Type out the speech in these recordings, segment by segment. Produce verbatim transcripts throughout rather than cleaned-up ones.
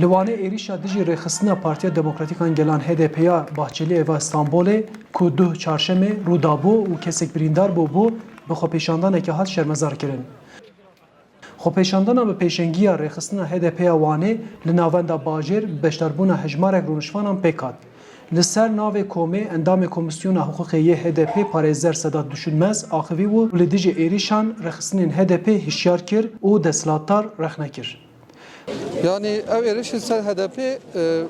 Li Wanê êrîşa dijî rêxistina Partiya Demokratîk a Gelan H D P ya Bahçeliyev a Stenbolê ku duh çarşemê rû dabû û kesek birîndar bûbû, bi xwepêşandaneke hat şermezar kirin. Xwepêşandana bi pêşengiya rêxistina H D P ya Wanê li navenda bajêr bi beşdarbûna hejmarek rûniştvanan pêk hat. Li ser navê komê endamê Komîsyona Hiqûqê yê H D P parêzer Sedat Düşünmez axivî bû û li dijî êrîşan rêxistinên H D P hişyar kir û desthilatdar rexne kir. Yanî ev êrişên ser H D P, e,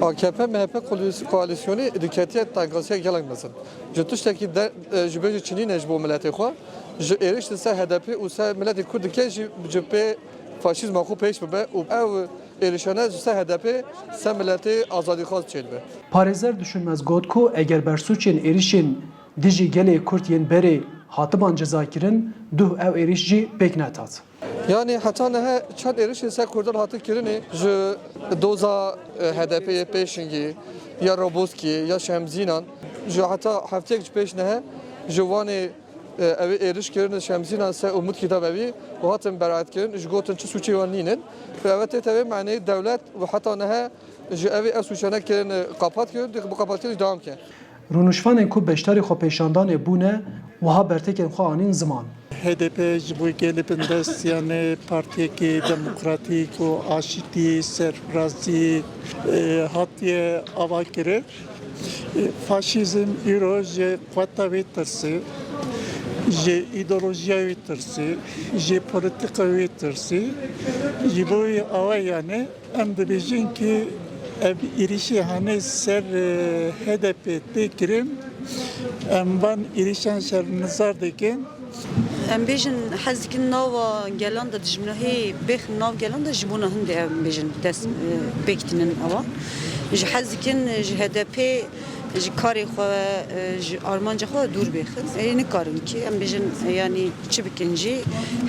A K P M H P koalîs-, koalîsyonê diketiye tengasiya gelek mezin. Ji tiştekî de, e, ji bêjî çinîne ji bo miletê xwe, ji êrişên ser H D P û ser miletê Kurd dike jî ji pê faşîzma xwe pêş bibe û ev êrişane ji ser H D P ser miletê azadîxwaz çêdibe. Parêzer Düşünmez got ku eger bersûçên êrişên dijî gelê Kurd yên berê hatiban cezakirin, duh ew êrîş jî pêk nehat. Yanî heta niha çend êrişên ser Kurdan hatin kirinê ji doza, e, H D P yê pêşingî ya Roboskî ya Şemzînan, ji heta hefteyek ji pêş niha ji Wanê, e, ew ê êriş kirin Şemzînan ser û Mutkî de evî û hatin beraet kirin, ji gotin çi sûçê wan nînin. Û ev tête vê maneyê dewlet û heta niha ji ev ê ev sûçane kirin, e, qapat kirin, dê bi qapatkirin dewam ke. Rûnişvanên ku beşdarî xwepêşandanê bûne, wiha bertekên xwe anîn ziman. H D P ji bo gelê bindest, yanî partiyekî demokratîk û aşîtî, serfirazî, e, hatiye avakirin. E, faşîzm îro ji quweta wê tirsî, ji îdeolojiya wê tirsî, ji polîtîka wê tirsî. Ji bo wê awa yanî Em dibêjin ku ev êrîşê hanê ser, e, H D P tê kirin, em van êrîşan şermezar dikin. Em bêjin, hez dikin nava gelan de dijminahî bêxin nav gelan de ji bona hindê em bêjin dest, e, pêk tînin ewa. Ji hez dikin, e, ji H D P, ji karê xwe, e, ji armanca xwe dûr bêxin. Ê nikarin kî em bêjin, e, yanî çi bikin jî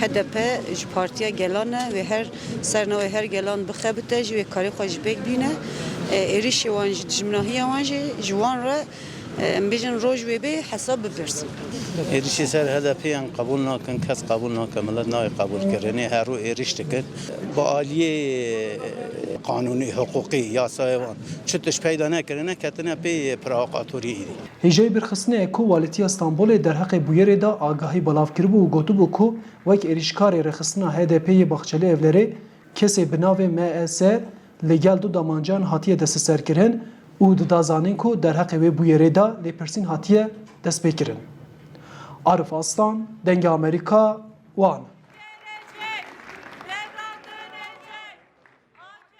H D P ji partiya gelan e, wê her Ser navê her gelan bixebite, ji wê karê xwe ji pêk bîne. E, êrişê wan jî, dijminahiya wan jî ji wan re, e, em bêjin roj wê bê hesab bipirsin. Êrişî ser H D P yan qebûl nakin, kes qebûl nake, milet nayê qebûlkirinê, her rû êriş dikin. Bi aliyê qanûnî, hiqûqî, yasayê wan çi tişt peyda nekirine, ketine pê provokatoriyê êdî. Hêjayî birxistinê ye ku Walîtiya Stenbolê derheqê bûyerê de agahî belav kiribû û gotibû ku wek êrîşkarê rêxistina H D P yê Bahçelievlerê kesê bi navê M E S li gel du damancan hatiye desteserkirin û dida zanîn ku derheqê wê bûyerê de lêpirsîn hatiye destpêkirin. Arif Aslan, Dengê Amerîka, Wan.